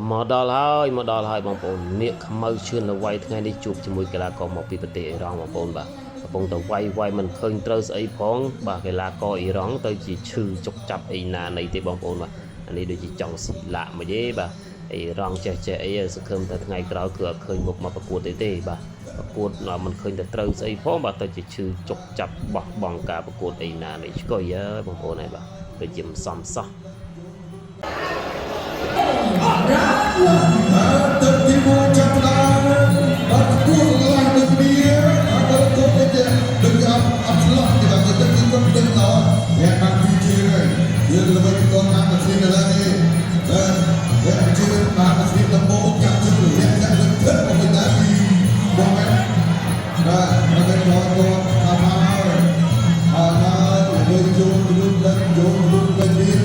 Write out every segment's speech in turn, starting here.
មកដល់ហើយមកដល់ហើយបងប្អូននាគខ្មៅឈឿនលវៃថ្ងៃនេះជួបជាមួយកីឡាករមកពីប្រទេសអ៊ីរ៉ង់បងប្អូនបាទកំពុងតែវាយវាយមិនឃើញត្រូវស្អីផងបាទកីឡាករអ៊ីរ៉ង់ទៅជាឈឺចុកចាប់អីណានៃទេបងប្អូនបាទអានេះដូចជាចង់ស៊ីលាក់មកទេបាទអ៊ីរ៉ង់ចេះចេះអីសង្ឃឹមតែថ្ងៃក្រោយគឺអត់ឃើញមុខមកប្រកួតទេទេបាទប្រកួតមិនឃើញតែត្រូវស្អីផងបាទទៅជាឈឺចុកចាប់បោះបង់ការប្រកួតអីណានៃឆ្កុយអើយបងប្អូនហើយបាទដូចជាមិនសមសោះ បាទទឹកទី1ចាប់ផ្ដើមបាទខ្ពស់ឡើងដូចគ្នាបាទដល់ទៅនេះដូចអត់អត់ឆ្លោះទេបាទទឹកទី1ដឹងដល់អ្នកបានពីជាហើយយើងល្បីទៅតាមប្រធានឡើយនេះបាទអ្នកជឿបានប្រធានដំបូងចាប់ជឿអ្នកចាក់លឹកទឹកមកវិញដែរពីបងមែនបាទមកដល់ដល់ថាថាហើយហើយលើជុំលុំឡើងជុំលុំឡើងនេះ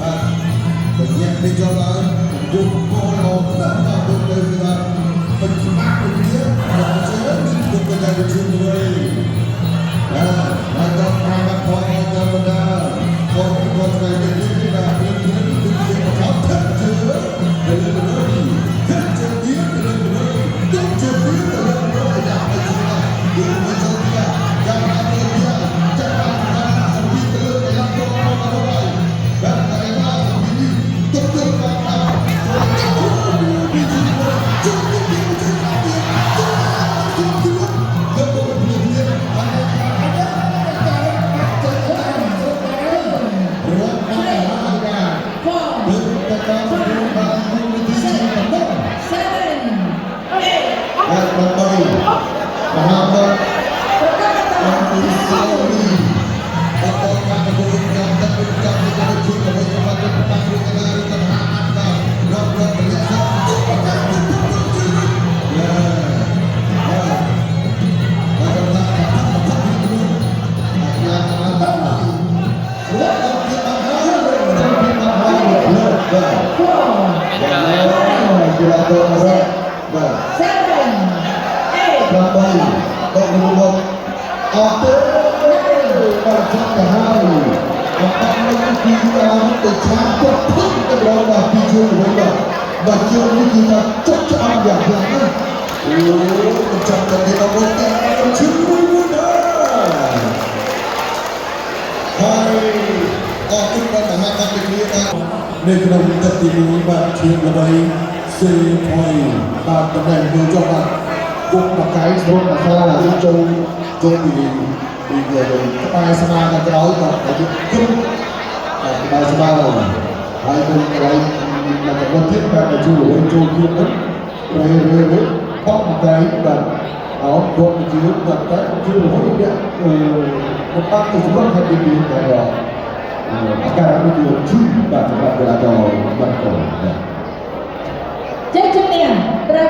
បាទបញ្ញានេះចូលឡើងយុគកោមកដល់ដល់ទៅថាពេញច្បាស់ដូចគ្នាដល់ជឿនេះគុំកញ្ញាជឿមួយបាទហើយដល់តាមមកផងដល់បណ្ដាកូនកូនថ្ងៃនេះនេះបាទព្រៀងព្រៀងដូចជាបខំថឹកជឿទៅលើលើថឹកជឿទៀតទៅលើលើថឹកជឿទៀតទៅលើលើដាក់ទៅជឿយុគមកចូលទៀតចាំដល់ទៅទៀតចាំដល់ដល់សំពីទៅលើកីឡាករមកដល់ហើយបាទតែว่าសំពីនេះទុកទុកបាទចូលពីជឿជឿទៀតជឿទៀតជឿជឿជឿយកទៅព្រៀងព្រៀងអត់អត់រត់មកហើយបាទ Four, ដូចតកាបានមួយទីជាបន្ត seven, eight, បាទដើម្បីមហាបទអង្គពីសាវីបន្តការប្រកួតយ៉ាងទឹកទឹកចាំទីទៅជាដើម្បីបាត់ទៅតាមរឿងណាឬក៏មហាអត់បាទរត់រត់រយៈសទុកប្រកាសទុកទុកទុកយ៉ាបាទបាទបាទបាទយ៉ាបាទរត់ដល់ទីបានហើយរត់ដល់ទីបានហើយបាទ four, បាទគីឡាកររត់បាទ seven, eight, 8ដកមកអត់ទេបាទចាប់ទៅហើយបាទនេះគឺតាមទៅឆាប់ទៅភឹងទៅដល់ដល់ពីជើងវិញបាទបាទជើងនេះគឺថាចុកឆ្អន់យ៉ាងខ្លាំងណាស់អូទៅចាប់ទៅទីដល់តែឈឺមួយមួយដែរហើយអរគុណដល់មហាកតគ្នាបាទនៅក្នុងទឹកទី1បាទឈាមល្បីសេថយបាទតំណែងមើលចុះបាទ គុកមកកែស្រុតមកសាចូលចូលពីពីក្បែរស្មាខាងក្រោយបាទហើយគឹមក្បែរស្មាហើយនឹងកន្លែងមកចំណុចទៀតបាទជួយវិញចូលទៀតហ្នឹងរេរេរេបកមកកែបាទអោគុកជឿបាទតែជឿវិញនេះអឺមកបាត់ទៅសម្រាប់ខាងទី2តែអាការៈនេះគឺជឿបាទសម្រាប់កីឡាករបាទកូនបាទ ជ័យជំនះត្រូវ